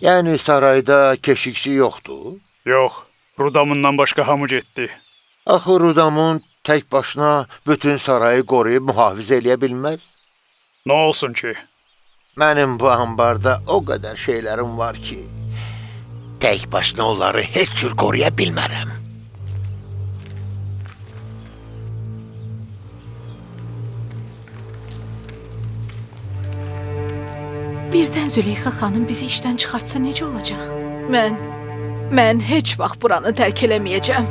Yəni sarayda keşikçi yoxdur? Yox, Rudamundan başqa hamı getdi. Axı Rudamun tək başına bütün sarayı qoruyub mühafizə eləyə bilməz. Nə olsun ki? Mənim bu ambarda o qədər şeylərim var ki, tək başına onları heç cür qoruya bilmərəm. Birdən Züleyxa xanım bizi işdən çıxartsa necə olacaq? Mən heç vaxt buranı tərk eləməyəcəm.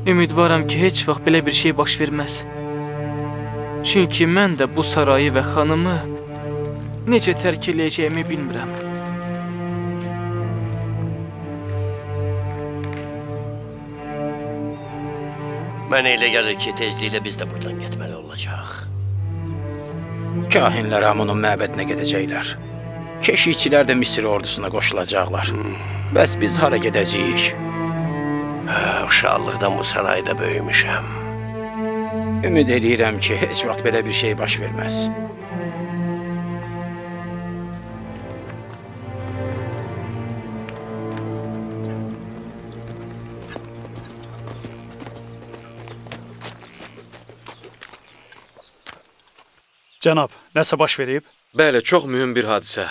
Ümidvaram ki, heç vaxt belə bir şey baş verməz. Çünki mən də bu sarayı və xanımı necə tərk eləyəcəyimi bilmirəm. Mənə elə gəlir ki, tezliklə biz də buradan getməli olacaq. Kahinlər Amunun məbədinə gedəcəklər. Keşikçilər də Misir ordusuna qoşulacaqlar. Bəs biz hara gedəcəyik? Uşaqlıqdan bu sarayda böyümüşəm. Ümid eləyirəm ki, heç vaxt belə bir şey baş verməz. Cənab, nəsə baş verib? Bəli, çox mühüm bir hadisə.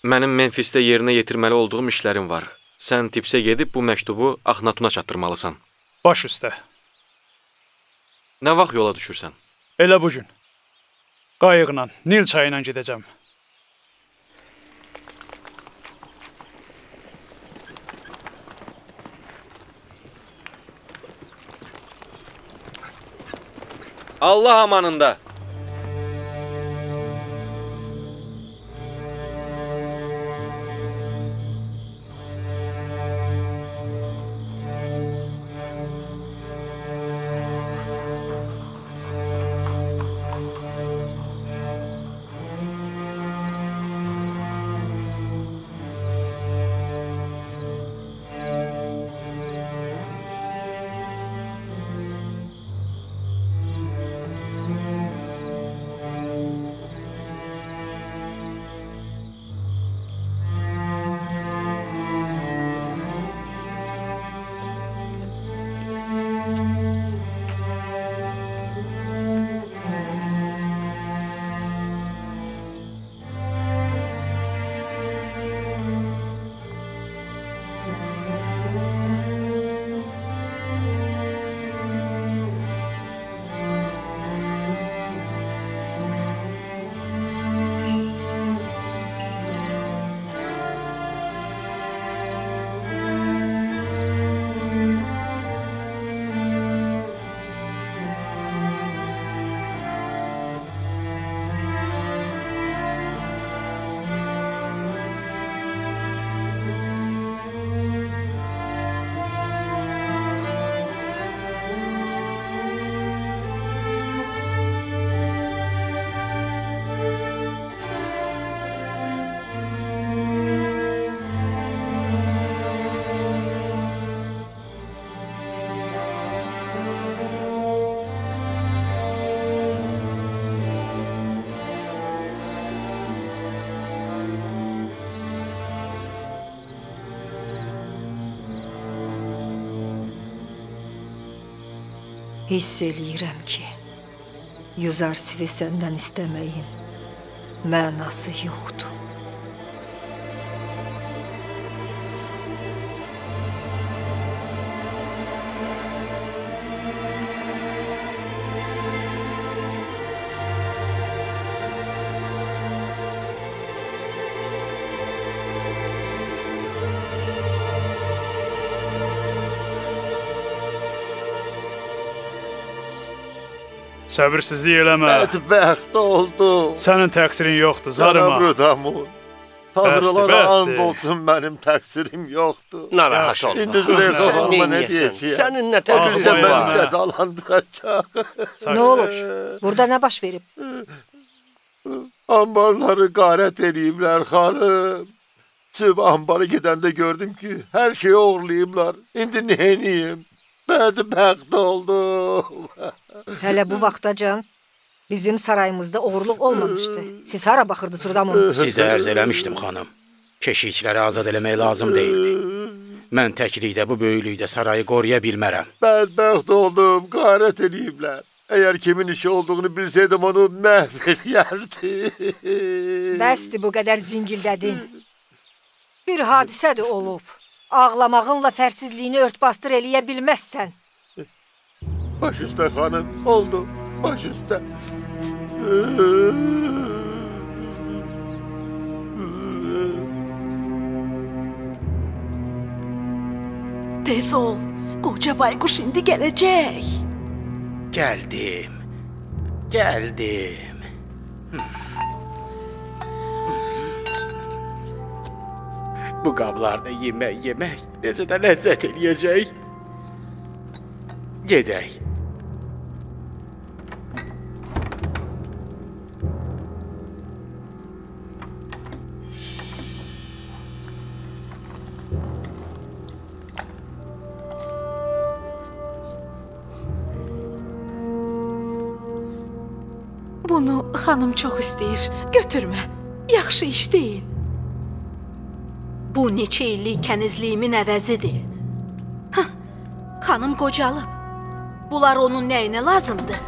Mənim Memfisdə yerinə yetirməli olduğum işlərim var. Sən Tipsə gedib bu məktubu Axnatuna çatdırmalısan. Baş üstə. Nə vaxt yola düşürsən? Elə bugün. Qayıqla, Nil çayı ilə gedəcəm. Allah amanında! Hiss eləyirəm ki, Yuzarsif'i səndən istəməyin mənası yoxdur. Səbirsizlik eləmə. Bədbəxt oldu. Sənin təqsirin yoxdur, zarıma. Cənab Rudamun, tanrılara and olsun mənim təqsirim yoxdur. Narahat olma. İndi Züleyxa xanıma nə deyəcəyəm? Sənin nə təqsirin var? Məni cəzalandıracaq. Nə olub? Burada nə baş verib? Ambarları qarət eləyiblər, xanım. Sübh ambara gedəndə gördüm ki, hər şeyi oğurlayıblar. İndi nə eləyim? Bədbəxt oldum. Hələ bu vaxtacan bizim sarayımızda oğurluq olmamışdı. Siz hara baxırdınız, Rudamun? Sizə ərz eləmişdim, xanım. Keşikçiləri azad eləmək lazım deyildi. Mən təklikdə, bu böyüklükdə sarayı qoruya bilmərəm. Bədbəxt oldum, qarət eləyiblər. Əgər kimin işi olduğunu bilsəydim, onu məhv eləyərdi. Bəsdir bu qədər zingildədin. Bir hadisə də olub. Ağlamağınla fərsizliyini örtbasdır eləyə bilməzsən. Baş üstə xanım, oldu. Baş üstə. Tez ol, qoca bayquş indi gələcək. Gəldim, gəldim. Bu qablarda yemək yemək necə də ləzzət eləyəcək. Gedək. Bunu xanım çox istəyir. Götürmə. Yaxşı iş deyil. Bu neçə illik kənizliyimin əvəzidir. Hah, xanım qocalıb. Bunlar onun nəyinə lazımdır?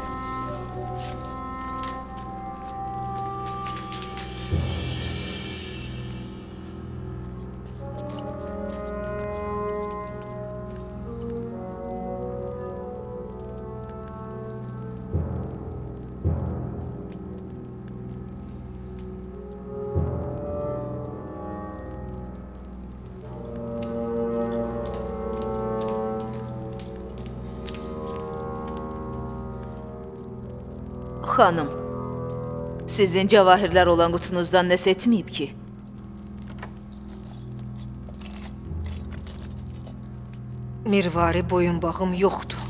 Xanım, sizin cavahirlər olan qutunuzdan nəsə etməyib ki? Mirvari boyunbağım yoxdur.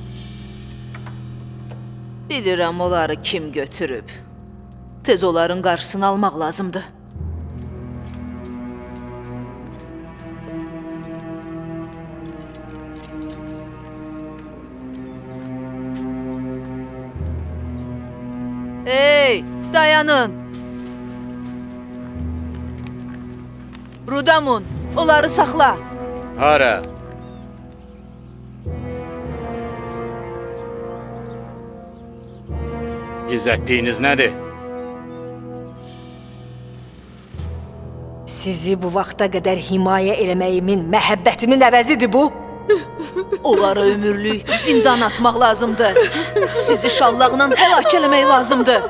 Bilirəm onları kim götürüb. Tez onların qarşısını almaq lazımdır. Hey, dayanın! Rudamun, onları saxla! Hara? Gizlətdiyiniz nədir? Sizi bu vaxta qədər himayə eləməyimin, məhəbbətimin əvəzidir bu. Onlara ömürlük zindan atmaq lazımdır. Sizi şallaqla həlak eləmək lazımdır.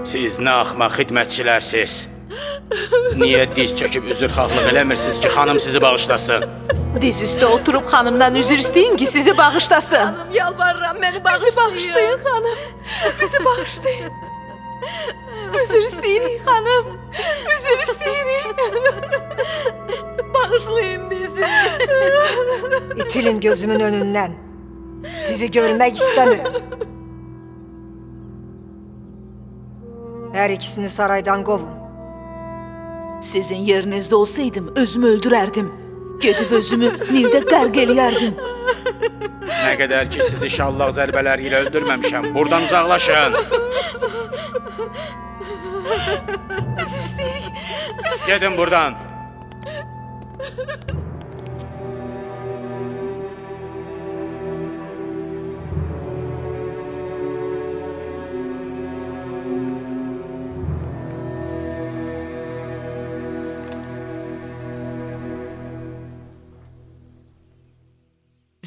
Siz nə axmaq xidmətçilərsiz? Niyə diz çöküb üzrxahlıq eləmirsiniz ki, xanım sizi bağışlasın? Diz üstə oturub xanımdan üzr istəyin ki, sizi bağışlasın. Xanım, yalvarıram, məni bağışlayın. Bizi bağışlayın, xanım. Bizi bağışlayın. Üzr istəyirik, xanım. Üzr istəyirik. Bağışlayın bizi. İtilin gözümün önündən. Sizi görmək istəmirəm. Hər ikisini saraydan qovun. Sizin yerinizdə olsaydım, özümü öldürərdim. Gedib özümü Nildə qərq eləyərdim. Nə qədər ki, sizi şallaq zərbələri ilə öldürməmişəm, buradan uzaqlaşın. Üzr istəyirik. Gedin buradan.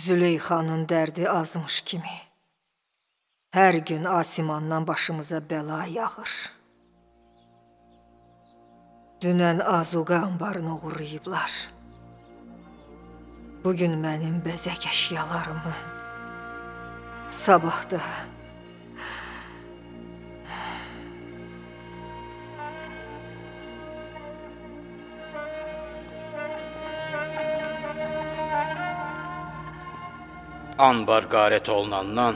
Züleyxanın dərdi azmış kimi. Hər gün asimandan başımıza bəla yağır. Dünən azuqa ambarını oğurlayıblar. Bugün mənim bəzək əşyalarımı, sabah da Anbar qarət olunandan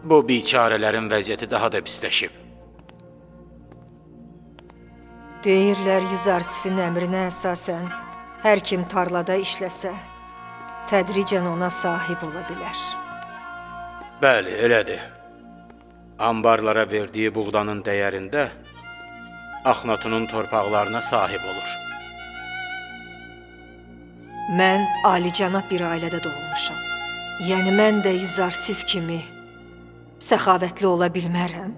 bu biçarələrin vəziyyəti daha da pisləşib. Deyirlər Yüzarsifin əmrinə əsasən hər kim tarlada işləsə, tədricən ona sahib ola bilər. Bəli, elədir. Ambarlara verdiyi buğdanın dəyərində Axnatunun torpaqlarına sahib olur. Mən alicənab bir ailədə doğulmuşam. Yəni mən də Yüzarsif kimi səxavətli ola bilmərəm.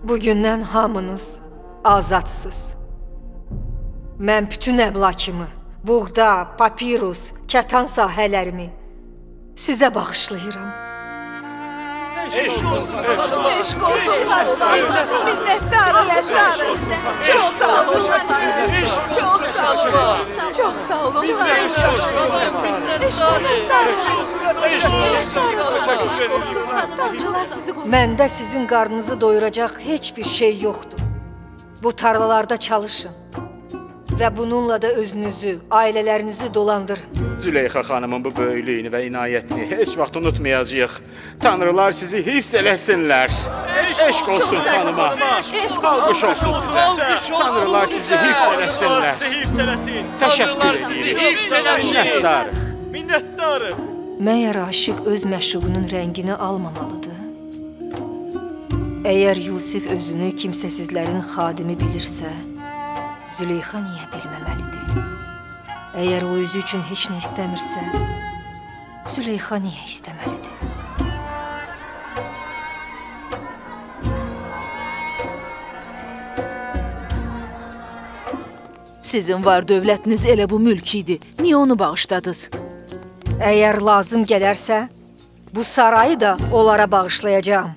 Bugündən hamınız azadsız. Mən bütün əmlakımı, buğda, papirus, kətan sahələrimi sizə bağışlayıram. Eşq olsun, eşq olsun, minnətdarım, çox sağ olun, çox sağ olun, çox sağ olun, Məndə sizin qarnınızı doyuracaq heç bir şey yoxdur. Bu tarlalarda çalışın və bununla da özünüzü, ailələrinizi dolandırın. Züleyxa xanımın bu böyüklüyünü və inayətini heç vaxt unutmayacağıq. Tanrılar sizi hifz eləsinlər. Eşq olsun xanıma. Alqış olsun sizə. Tanrılar sizi hifz eləsinlər. Təşəkkür edirik. Minnətdarıq. Minnətdarıq. Məyər aşiq öz məşuqunun rəngini almamalıdır? Əgər Yusif özünü kimsəsizlərin xadimi bilirsə, Züleyxa niyə bilməməlidir? Əgər o özü üçün heç nə istəmirsə, Züleyxa niyə istəməlidir? Sizin var dövlətiniz elə bu mülk idi. Niyə onu bağışladınız? Əgər lazım gələrsə, bu sarayı da onlara bağışlayacağam.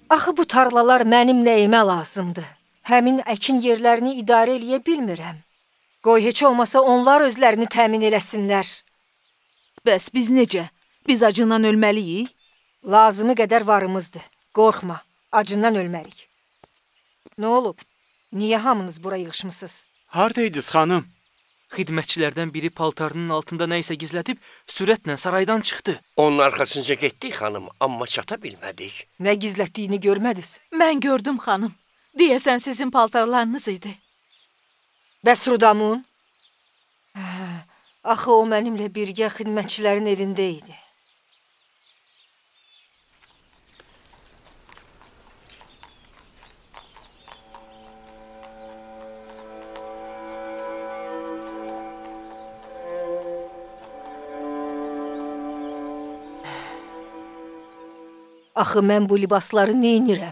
Axı bu tarlalar mənim nəyimə lazımdır? Həmin əkin yerlərini idarə eləyə bilmirəm. Qoy heç olmasa onlar özlərini təmin eləsinlər. Bəs biz necə? Biz acından ölməliyik? Lazımı qədər varımızdır. Qorxma, acından ölmərik. Nə olub? Niyə hamınız bura yığışmısınız? Haradaydınız xanım? Xidmətçilərdən biri paltarının altında nə isə gizlədib, sürətlə saraydan çıxdı. Onun arxasınca getdik xanım, amma çata bilmədik. Nə gizlətdiyini görmədiniz? Mən gördüm xanım. Deyəsən sizin paltarlarınız idi. Bəs Rudamun? Axı o mənimlə birgə xidmətçilərin evində idi. Axı mən bu libasları neynirəm?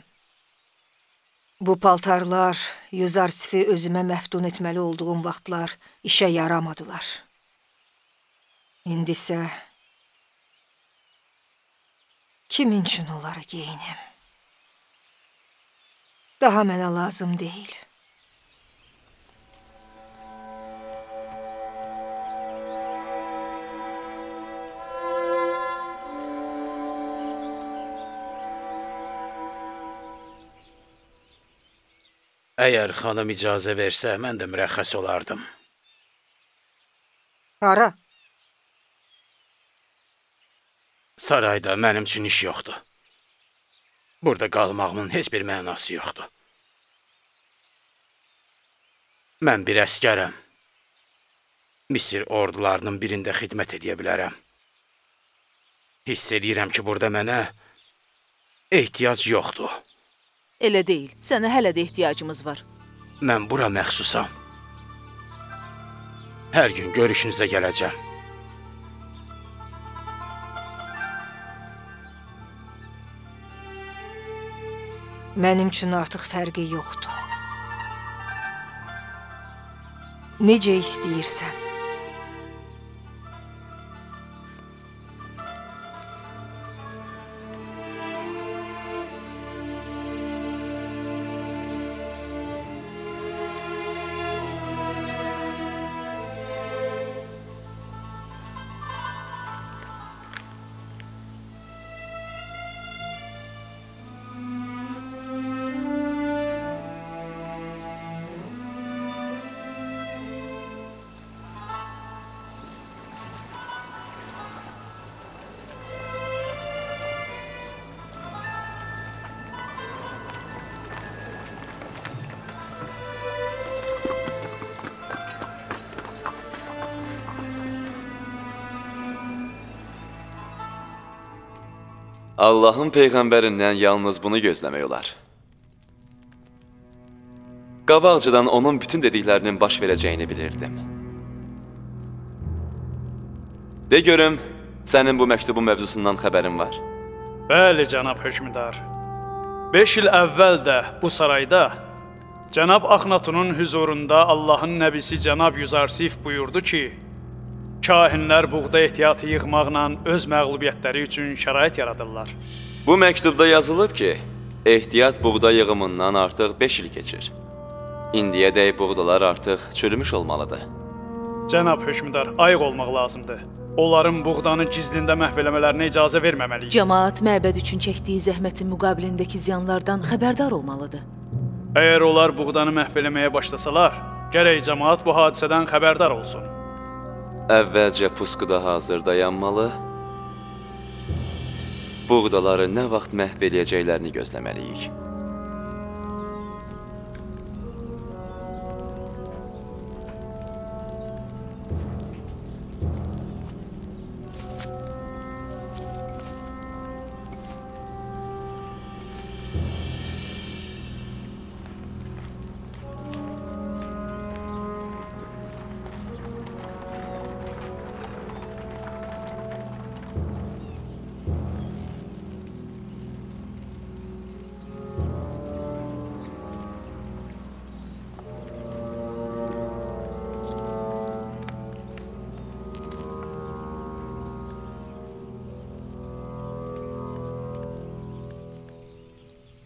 Bu paltarlar Yüzarsifi özümə məftun etməli olduğum vaxtlar işə yaramadılar. İndi isə kimin üçün onları geyinim? Daha mənə lazım deyil. Əgər xanım icazə versə, mən də mürəxxəs olardım. Hara? Sarayda mənim üçün iş yoxdur. Burada qalmağımın heç bir mənası yoxdur. Mən bir əskərəm. Misir ordularının birində xidmət edə bilərəm. Hiss eləyirəm ki, burada mənə ehtiyac yoxdur. Elə deyil, sənə hələ də ehtiyacımız var. Mən bura məxsusam. Hər gün görüşünüzə gələcəm. Mənim üçün artıq fərqi yoxdur. Necə istəyirsən. Allahın peyğəmbərindən yalnız bunu gözləmək olar. Qabaqcadan onun bütün dediklərinin baş verəcəyini bilirdim. De görüm, sənin bu məktubun mövzusundan xəbərin var? Bəli, cənab hökmdar. 5 il əvvəl də bu sarayda cənab Axnatunun hüzurunda Allahın nəbisi cənab Yüzarsif buyurdu ki, kahinlər buğda ehtiyatı yığmaqla öz məğlubiyyətləri üçün şərait yaradırlar. Bu məktubda yazılıb ki, ehtiyat buğda yığımından artıq 5 il keçir. İndiyədək buğdalar artıq çürümüş olmalıdır. Cənab hökmdar, ayıq olmaq lazımdır. Onların buğdanı gizlində məhv eləmələrinə icazə verməməliyik. Cəmaat məbəd üçün çəkdiyi zəhmətin müqabilindəki ziyanlardan xəbərdar olmalıdır. Əgər onlar buğdanı məhv eləməyə başlasalar, gərək cəmaat bu hadisədən xəbərdar olsun. Əvvəlcə pusquda hazır dayanmalı, buğdaları nə vaxt məhv eləyəcəklərini gözləməliyik.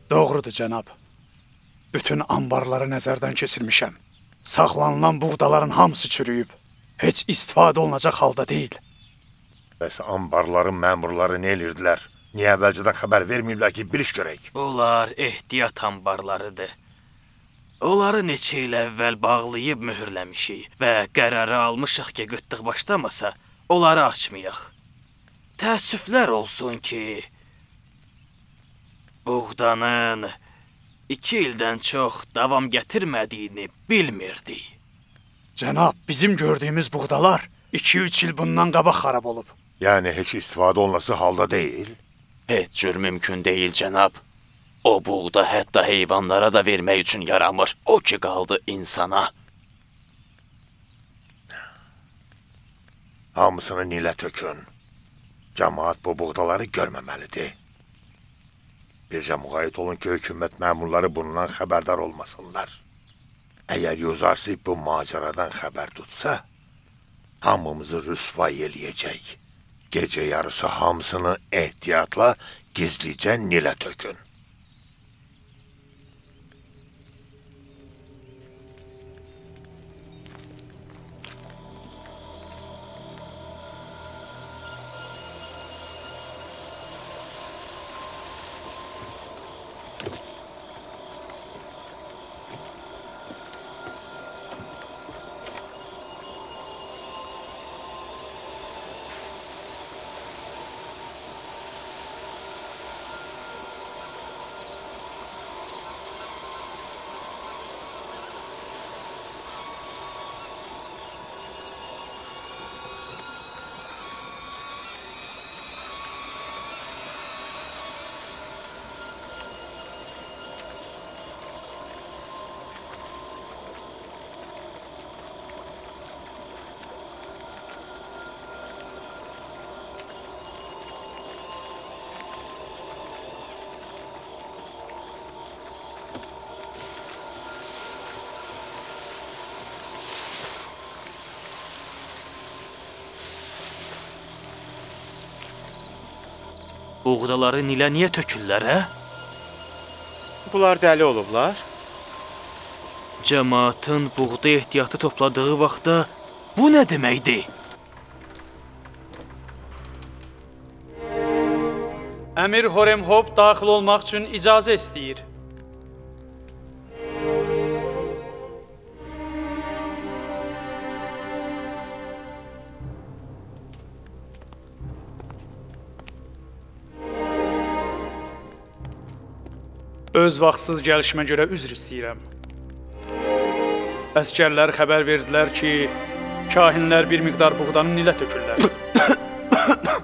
Doğrudur, cənab. Bütün ambarları nəzərdən keçirmişəm. Saxlanılan buğdaların hamısı çürüyüb. Heç istifadə olunacaq halda deyil. Bəs ambarların məmurları nə edirdilər? Niyə əvvəlcədən xəbər verməyiblər ki, bir iş görək? Onlar ehtiyat ambarlarıdır. Onları neçə il əvvəl bağlayıb mühürləmişik və qərarı almışıq ki, qıtlıq başlamasa, onları açmayaq. Təəssüflər olsun ki, buğdanın 2 ildən çox davam gətirmədiyini bilmirdik. Cənab, bizim gördüyümüz buğdalar 2-3 il bundan qabaq xarab olub. Yəni heç istifadə olunası halda deyil? Heç cür mümkün deyil, cənab. O buğda hətta heyvanlara da vermək üçün yaramır. O ki qaldı insana. Hamısını nilə tökün. Cəmaat bu buğdaları görməməlidir. Bircə müğayət olun ki, hökumət məmurları bundan xəbərdar olmasınlar. Əgər Yüzarsif bu maceradan xəbər tutsa, hamımızı rüsvay eləyəcək. Gecə yarısı hamısını ehtiyatla gizlicə nilə tökün. Buğdaları nilə niyə tökürlər, hə? Bunlar dəli olublar. Cəmaatın buğda ehtiyatı topladığı vaxtda bu nə deməkdir? Əmir Horemhop daxil olmaq üçün icazə istəyir. Öz vaxtsız gəlişimə görə üzr istəyirəm. Əskərlər xəbər verdilər ki, kahinlər bir miqdar buğdanı nilə tökürlər.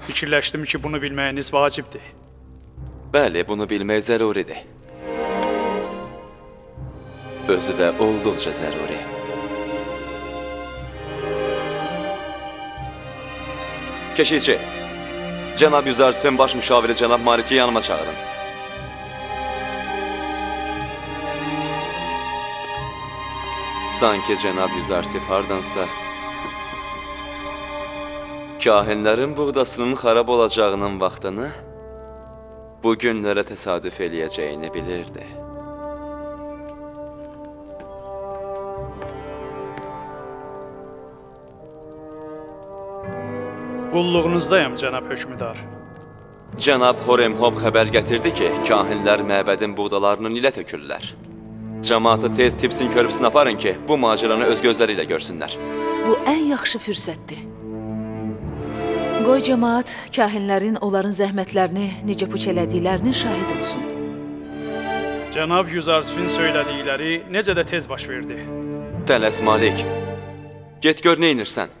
Fikirləşdim ki, bunu bilməyiniz vacibdir. Bəli, bunu bilmək zəruridir. Özü də olduqca zəruri. Keşikçi, Cənab Yüzarsifin baş müşaviri Cənab Mariki yanıma çağırın. Sanki Cənab Yüzarsif hardansa kahinlərin buğdasının xarab olacağının vaxtını bu günlərə təsadüf eləyəcəyini bilirdi. Qulluğunuzdayam, cənab hökmdar. Cənab Horemhob xəbər gətirdi ki, kahinlər məbədin buğdalarını nilə tökürlər. Cəmaatı tez Tipsin körpüsünə aparın ki, bu maceranı öz gözləri ilə görsünlər. Bu ən yaxşı fürsətdir. Qoy cəmaat kahinlərin onların zəhmətlərini necə puç elədiklərinin şahid olsun. Cənab Yüzarsifin söylədikləri necə də tez baş verdi. Tələs Malik. Get gör nə inirsən.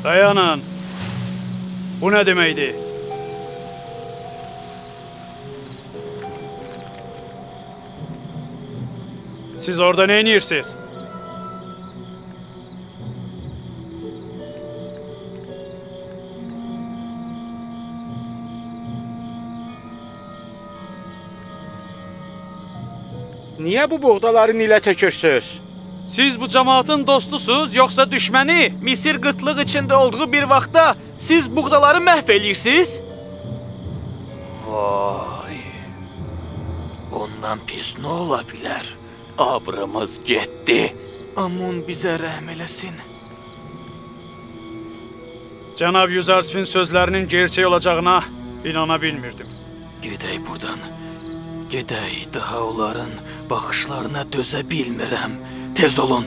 Dayanın! Bu nə deməkdir? Siz orada nə edirsiniz? Niyə bu buğdaları nilə tökürsünüz? Siz bu cəmaatın dostusuz, yoxsa düşməni? Misir qıtlıq içində olduğu bir vaxtda siz buğdaları məhv eləyirsiniz? Vay! Ondan pis nə ola bilər? Abrımız getdi. Amun bizə rəhm eləsin. Cənab Yüzarsifin sözlərinin gerçək olacağına inana bilmirdim. Gedək buradan. Gedək, daha onların baxışlarına dözə bilmirəm. Tez olun.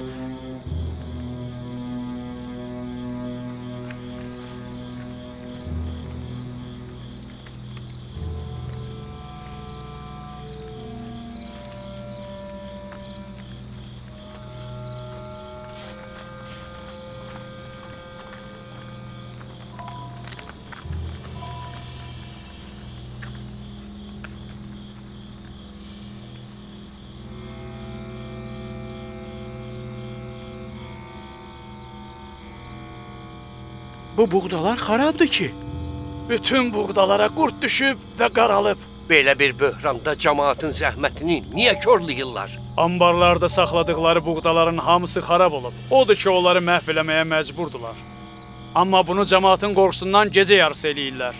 Bu buğdalar xarabdır ki. Bütün buğdalara qurd düşüb və qaralıb. Belə bir böhranda cəmaatın zəhmətini niyə korlayırlar? Ambarlarda saxladıqları buğdaların hamısı xarab olub. Odur ki, onları məhv eləməyə məcburdular. Amma bunu cəmaatın qorxusundan gecə yarısı eləyirlər.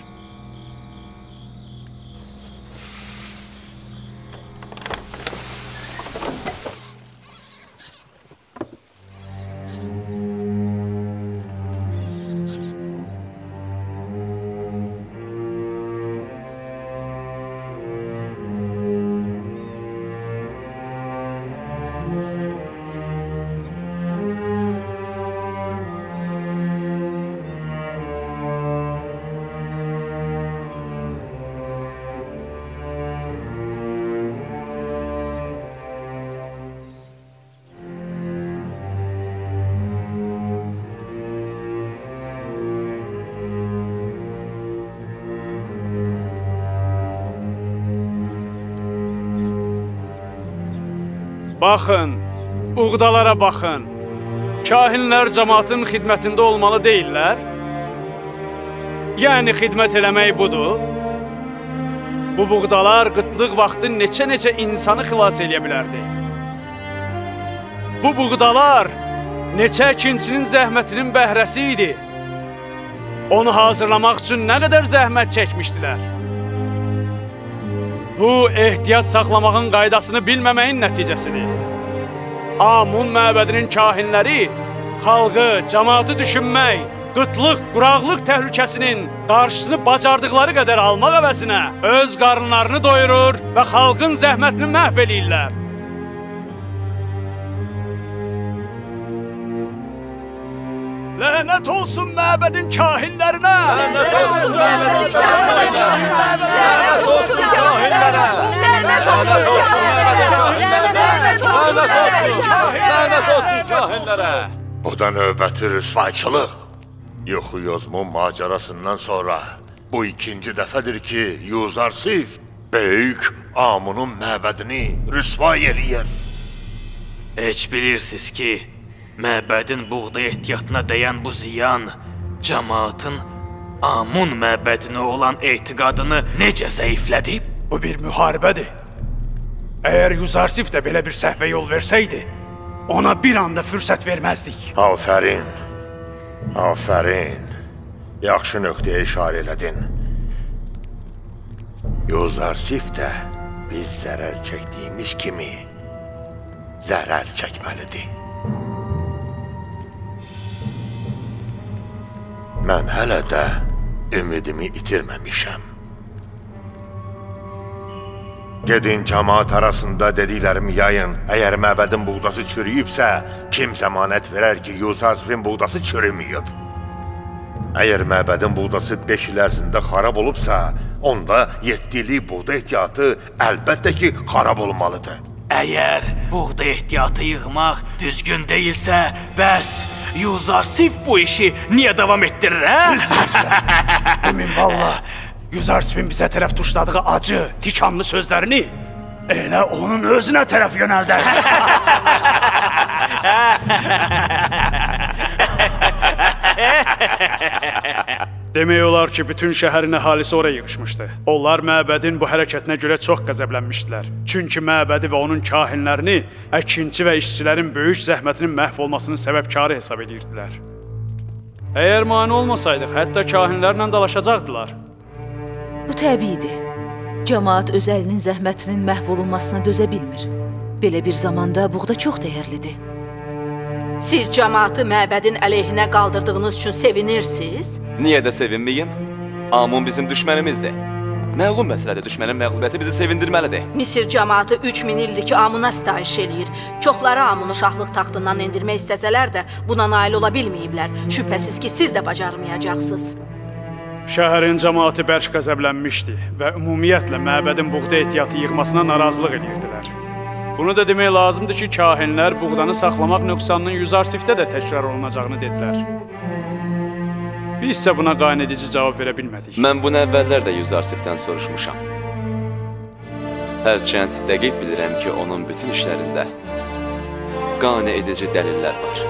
Baxın, buğdalara baxın. Kahinlər cəmaatın xidmətində olmalı deyillər. Yəni xidmət eləmək budur. Bu buğdalar qıtlıq vaxtı neçə-neçə insanı xilas eləyə bilərdi. Bu buğdalar neçə əkinçinin zəhmətinin bəhrəsi idi. Onu hazırlamaq üçün nə qədər zəhmət çəkmişdilər. Bu, ehtiyat saxlamağın qaydasını bilməməyin nəticəsidir. Amun məbədinin kahinləri xalqı, cəmaatı düşünmək, qıtlıq, quraqlıq təhlükəsinin qarşısını bacardıqları qədər almaq əvəzinə öz qarınlarını doyurur və xalqın zəhmətini məhv eləyirlər. Lənət olsun məbədin kahinlərinə! Lənət olsun məbədin kahinlərinə! Lənət olsun kahinlərə! Lənət olsun məbədin kahinlərinə! Lənət olsun! Lənət olsun kahinlərə! Bu da növbəti rüsvayçılıq. Yuxu-yozmun macarasından sonra bu ikinci dəfədir ki, Yuzarsif böyük Amunun məbədini rüsvay eləyir. Heç bilirsiniz ki, məbədin buğda ehtiyatına dəyən bu ziyan cəmaatın Amun məbədinə olan etiqadını necə zəiflədib? Bu bir müharibədir. Əgər Yuzarsif də belə bir səhvə yol versəydi, ona bir anda fürsət verməzdik. Afərin, afərin. Yaxşı nöqtəyə işarə elədin. Yuzarsif də biz zərər çəkdiyimiz kimi zərər çəkməlidir. Mən hələ də ümidimi itirməmişəm. Gedin cəmaat arasında dediklərimi yayın. Əgər məbədin buğdası çürüyübsə, kim zəmanət verər ki, Yuzarsifin buğdası çürüməyib? Əgər məbədin buğdası 5 il ərzində xarab olubsa, onda 7 illik buğda ehtiyatı əlbəttə ki, xarab olmalıdır. Əgər buğda ehtiyatı yığmaq düzgün deyilsə, bəs Yuzarsif bu işi niyə davam etdirir, hə? Emin valla, Yuzarsifin bizə tərəf tuşladığı acı, tikanlı sözlərini elə onun özünə tərəf yönəldər. Demək olar ki, bütün şəhərin əhalisi oraya yığışmışdı. Onlar məbədin bu hərəkətinə görə çox qəzəblənmişdilər. Çünki məbədi və onun kahinlərini əkinçi və işçilərin böyük zəhmətinin məhv olmasının səbəbkarı hesab edirdilər. Əgər mane olmasaydıq, hətta kahinlərlə dalaşacaqdılar. Bu təbiidir. Cəmaat öz əlinin zəhmətinin məhv olunmasına dözə bilmir. Belə bir zamanda buğda çox dəyərlidir. Siz cəmaatı məbədin əleyhinə qaldırdığınız üçün sevinirsiniz? Niyə də sevinməyim? Amun bizim düşmənimizdir. Məlum məsələdir, düşmənin məğlubiyyəti bizi sevindirməlidir. Misir cəmaatı 3000 ildir ki, Amuna sitayiş eləyir. Çoxları Amunu şahlıq taxtından endirmək istəsələr də buna nail ola bilməyiblər. Şübhəsiz ki, siz də bacarmayacaqsınız. Şəhərin cəmaatı bərk qəzəblənmişdi və ümumiyyətlə məbədin buğda ehtiyatı yığmasına narazılıq edirdilər. Bunu da demək lazımdır ki, kahinlər buğdanı saxlamaq nöqsanının Yuzarsifdə də təkrar olunacağını dedilər. Biz isə buna qane edici cavab verə bilmədik. Mən bunu əvvəllər də Yuzarsifdən soruşmuşam. Hərçənd dəqiq bilirəm ki, onun bütün işlərində qane edici dəlillər var.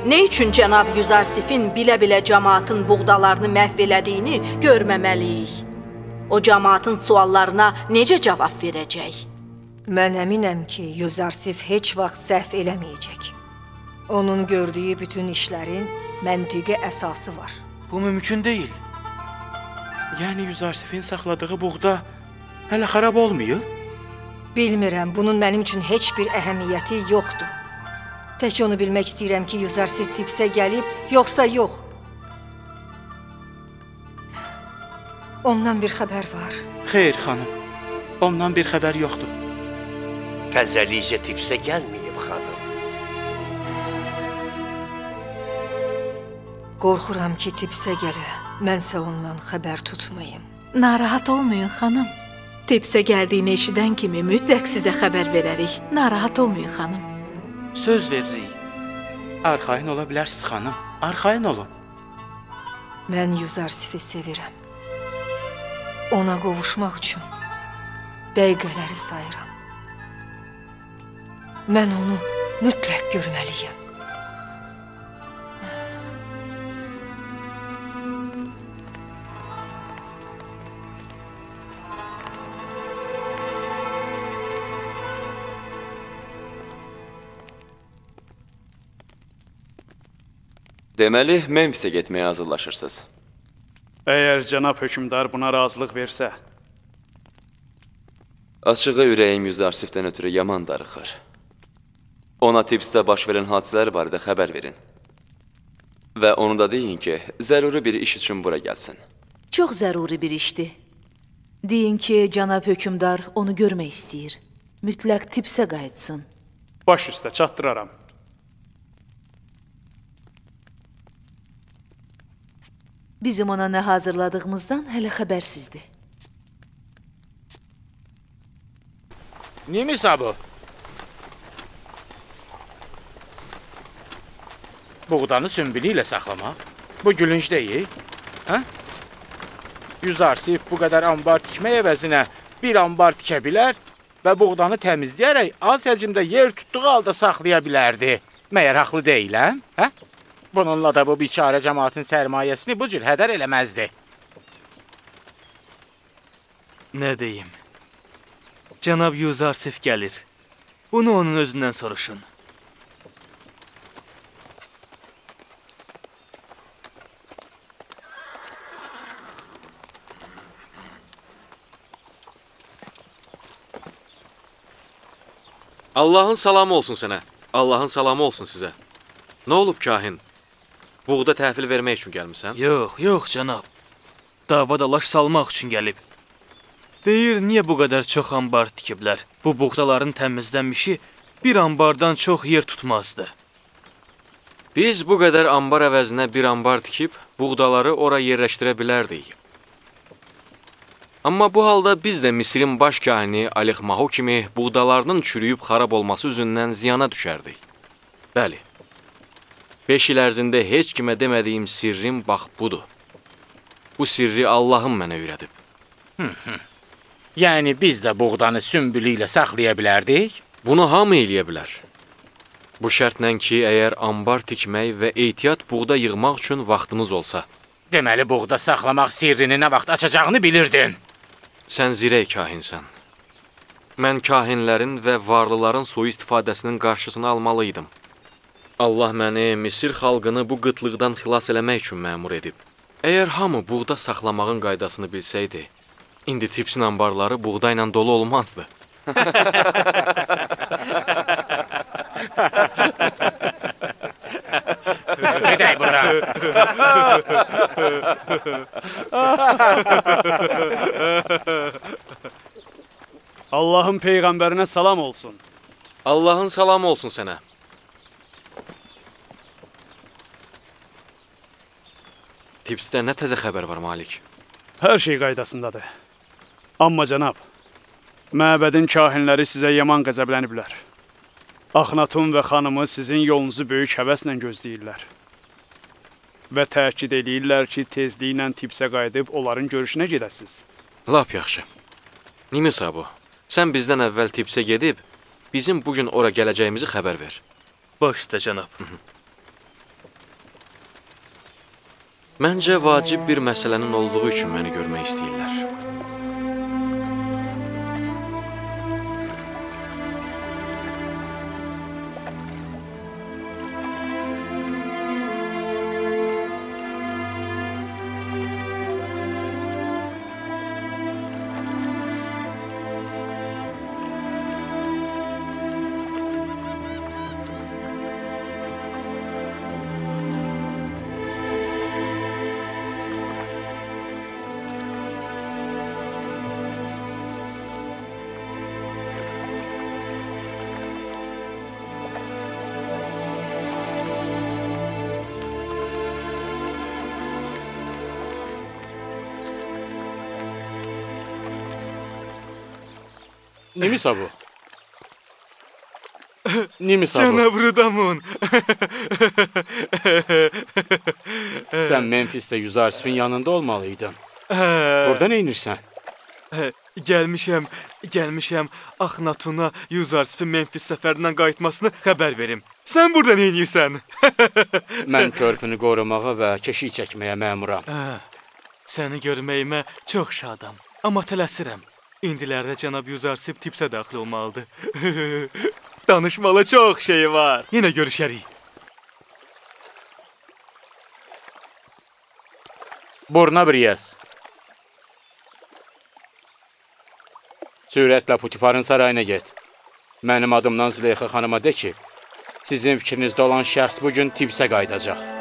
Nə üçün cənab Yuzarsifin bilə-bilə cəmaatın buğdalarını məhv elədiyini görməməliyik? O cəmaatın suallarına necə cavab verəcək? Mən əminəm ki, Yuzarsif heç vaxt səhv eləməyəcək. Onun gördüyü bütün işlərin məntiqi əsası var. Bu mümkün deyil. Yəni Yuzarsifin saxladığı buğda hələ xarab olmayıb? Bilmirəm, bunun mənim üçün heç bir əhəmiyyəti yoxdur. Tək onu bilmək istəyirəm ki, Yuzarsif Tipsə gəlib, yoxsa yox. Ondan bir xəbər var. Xeyr, xanım. Ondan bir xəbər yoxdur. Təzəlikcə Tipsə gəlməyib, xanım. Qorxuram ki, Tipsə gələ, mənsə ondan xəbər tutmayım. Narahat olmayın, xanım. Tipsə gəldiyini eşidən kimi mütləq sizə xəbər verərik. Narahat olmayın, xanım. Söz veririk. Arxayın ola bilərsiniz, xanım. Arxayın olun. Mən Yuzarsifi sevirəm. Ona qovuşmaq üçün dəqiqələri sayıram. Mən onu mütləq görməliyəm. Deməli, Memfisə getməyə hazırlaşırsınız. Əgər cənab hökmdar buna razılıq versə. Açığı ürəyim Yuzarsifdən ötürü yaman darıxır. Ona Tipsdə baş verən hadisələr barədə xəbər verin. Və onu da deyin ki, zəruri bir iş üçün bura gəlsin. Çox zəruri bir işdir. Deyin ki, cənab hökmdar onu görmək istəyir. Mütləq Tipsə qayıtsın. Baş üstə çatdıraram. Bizim ona nə hazırladığımızdan hələ xəbərsizdir. Nimisa bu? Buğdanı sümbülü ilə saxlamaq? Bu gülünc deyil, hə? Yüzarsif bu qədər ambar tikmək əvəzinə bir ambar tikə bilər və buğdanı təmizləyərək az həcmdə yer tutduğu halda saxlaya bilərdi. Məyər haqlı deyiləm, hə? Bununla da bu biçarə cəmaatın sərmayəsini bu cür hədər eləməzdi. Nə deyim? Cənab Yüzarsif gəlir. Bunu onun özündən soruşun. Allahın salamı olsun sənə. Allahın salamı olsun sizə. Nə olub kahin? Buğda təhvil vermək üçün gəlmisən? Yox, yox cənab. Dava dalaş salmaq üçün gəlib. Deyir, niyə bu qədər çox ambar tikiblər? Bu buğdaların təmizlənmişi bir ambardan çox yer tutmazdı. Biz bu qədər ambar əvəzinə bir ambar tikib, buğdaları ora yerləşdirə bilərdik. Amma bu halda biz də Misirin baş kahini Alexmaho kimi buğdalarının çürüyüb xarab olması üzündən ziyana düşərdik. Bəli, 5 il ərzində heç kimə demədiyim sirrim bax budur. Bu sirri Allahım mənə öyrədib. Yəni biz də buğdanı sümbülü ilə saxlaya bilərdik? Bunu hamı eləyə bilər. Bu şərtlə ki, əgər ambar tikmək və ehtiyat buğda yığmaq üçün vaxtınız olsa. Deməli, buğda saxlamaq sirrini nə vaxt açacağını bilirdin. Sən zirək kahinsən. Mən kahinlərin və varlıların sui-istifadəsinin qarşısını almalıydım. Allah məni Misir xalqını bu qıtlıqdan xilas eləmək üçün məmur edib. Əgər hamı buğda saxlamağın qaydasını bilsəydi, indi Tipsin ambarları buğdayla dolu olmazdı. Gedək buradan. Allahın peyğəmbərinə salam olsun. Allahın salamı olsun sənə. Tipsdə nə təzə xəbər var, Malik? Hər şey qaydasındadır. Amma cənab, məbədin kahinləri sizə yaman qəzəbləniblər. Axnatun və xanımı sizin yolunuzu böyük həvəslə gözləyirlər. Və təkid eləyirlər ki, tezliklə Tipsə qayıdıb onların görüşünə gedəsiniz. Lap yaxşı. Nimisa bu, sən bizdən əvvəl Tipsə gedib, bizim bugün ora gələcəyimizi xəbər ver. Baş üstə cənab. Məncə vacib bir məsələnin olduğu üçün məni görmək istəyirlər. Nimisa bu? Nimisa bu? Cənab Rudamun. Sən Memfisdə Yüzarsifin yanında olmalıydın. Burada nə edirsən? Gəlmişəm Axnatuna Yüzarsifin Memfis səfərindən qayıtmasını xəbər verim. Sən burada nə edirsən? Mən körpünü qorumağa və keşik çəkməyə məmuram. Səni görməyimə çox şadam, amma tələsirəm. İndilərdə cənab Yüzarsif Tipsə daxil olmalıdır. Danışmalı çox şey var. Yenə görüşərik. Burna Briyes. Sürətlə Putifarın sarayına get. Mənim adımdan Züleyxa xanıma de ki, sizin fikrinizdə olan şəxs bugün Tipsə qayıdacaq.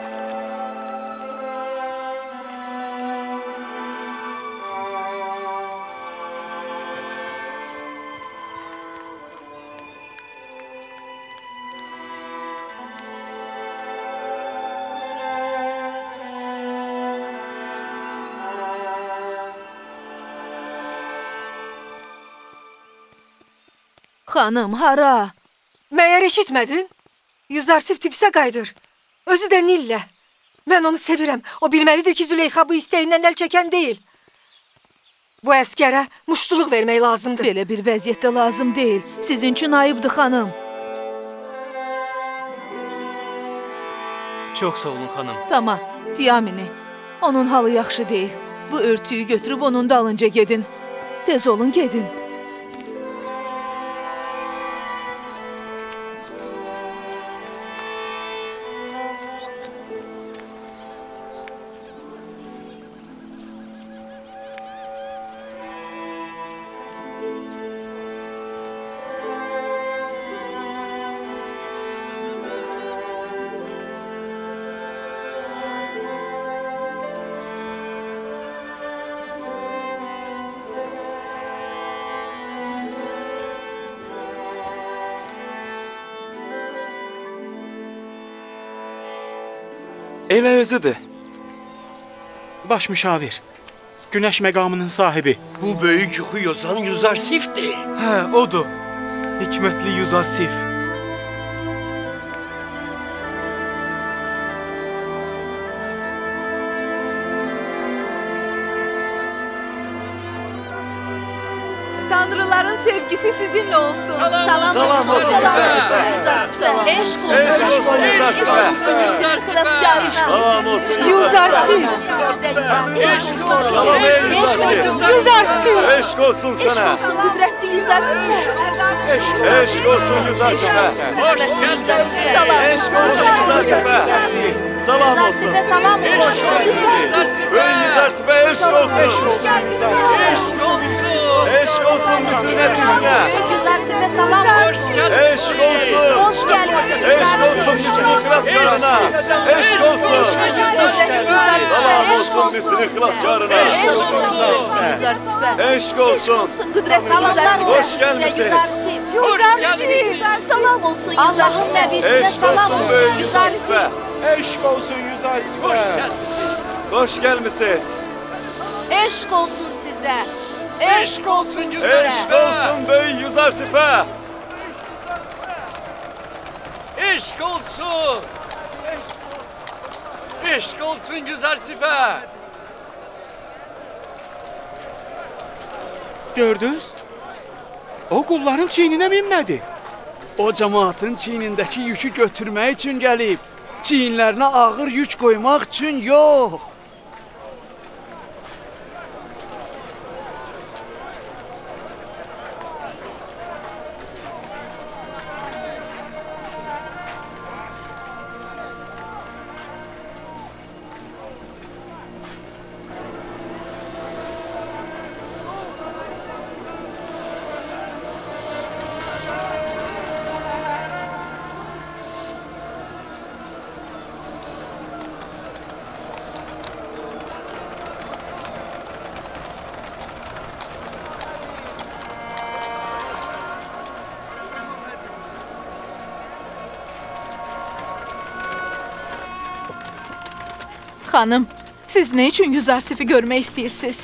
Xanım, hara? Məyər eşitmədin? Yüzarsif Tibsə qayıdır. Özü də Nillə. Mən onu sevirəm. O bilməlidir ki, Züleyxa bu istəyindən əl çəkən deyil. Bu əskərə muştuluq vermək lazımdır. Belə bir vəziyyətdə lazım deyil. Sizin üçün ayıbdır, xanım. Çox sağ olun, xanım. Tamam, Tiyamini. Onun halı yaxşı deyil. Bu örtüyü götürüb onun dalınca gedin. Tez olun, gedin. Elə özüdür. Baş müşavir, günəş məqamının sahibi. Bu böyük yuxu yozan Yüzarsifdir. Hə, odur. Hikmətli Yüzarsif. Tanrıların sevgisi sizinle olsun. Salam olsun. Eşq olsun. Eşq olsun. Misirin xilaskarına. Yüzarsif. Yüzarsif. Eşq olsun sana. Eşq olsun qüdrətli Yüzarsifə. Eşq olsun Yüzarsifə. Salam. Eşq olsun Yüzarsifə. Salam olsun. Salam olsun. Böyük Yüzarsifə eşq olsun. Eşq olsun. Eşq olsun Misirin əzizinə. Böyük Yüzarsifə salam olsun. Eşq olsun. Hoş gəlmisiniz. Eşq olsun Misirin xilaskarına. Eşq olsun. Salam olsun Misirin xilaskarına. Eşq olsun. Hoş gəlmisiniz. Yüzarsif. Salam olsun Yüzarsifə. Allahın nəbisinə salam olsun Yüzarsif. Eşq olsun Yüzarsifə. Hoş gəlmisiniz. Hoş gəlmisiniz. Eşq olsun sizə. Eşq olsun Yüzarsifə. Eşq olsun böyük Yüzarsifə. Eşq olsun. Eşq olsun Yüzarsifə. Gördünüz? O qulların çiyninə minmədi. O cəmaatın çiynindəki yükü götürmək üçün gəlib. Çiyinlərinə ağır yük qoymaq üçün yox. Xanım, siz nə üçün Yüzarsifi görmək istəyirsiniz?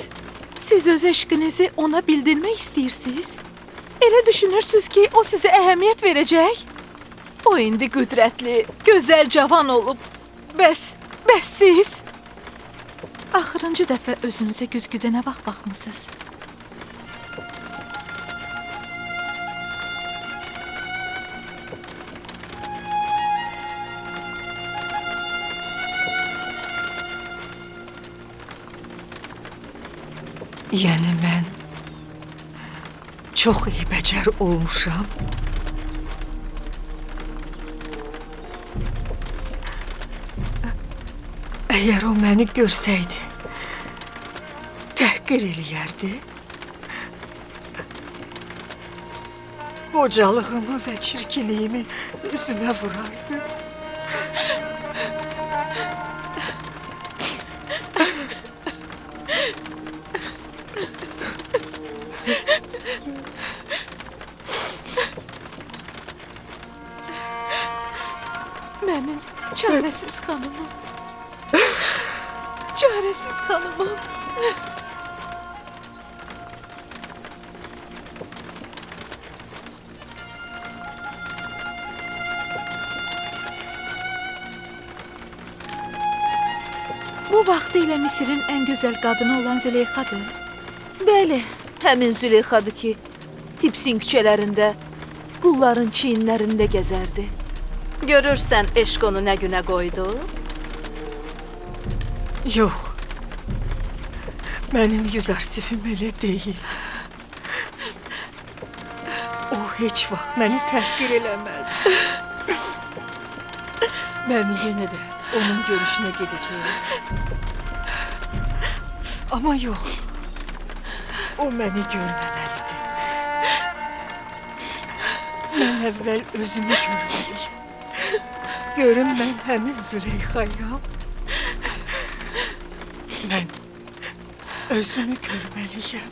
Siz öz eşqinizi ona bildirmək istəyirsiniz? Elə düşünürsünüz ki, o sizə əhəmiyyət verəcək? O indi qüdrətli, gözəl cavan olub. Bəs siz? Axırıncı dəfə özünüzə güzgüdə nə vaxt baxmısınız? Yəni mən çox eybəcər olmuşam. Əgər o məni görsəydi, təhqir eləyərdi. Qocalığımı və çirkinliyimi üzümə vurardı. Mənim çarəsiz xanımım. Çarəsiz xanımım. Bu vaxtilə Misirin ən gözəl qadını olan Züleyxadır. Bəli, həmin Züleyxadır ki, Tibsin küçələrində, qulların çiyinlərində gəzərdi. Görürsən, eşq onu nə günə qoydu? Yox, mənim Yüzarsifim elə deyil. O heç vaxt məni təhqir eləməz. Mən yenə də onun görüşünə gedəcəyəm. Amma yox, o məni görməməlidir. Mən əvvəl özümü görməliyim. Görüm mən həmin Züleyxayam. Mən özümü görməliyəm.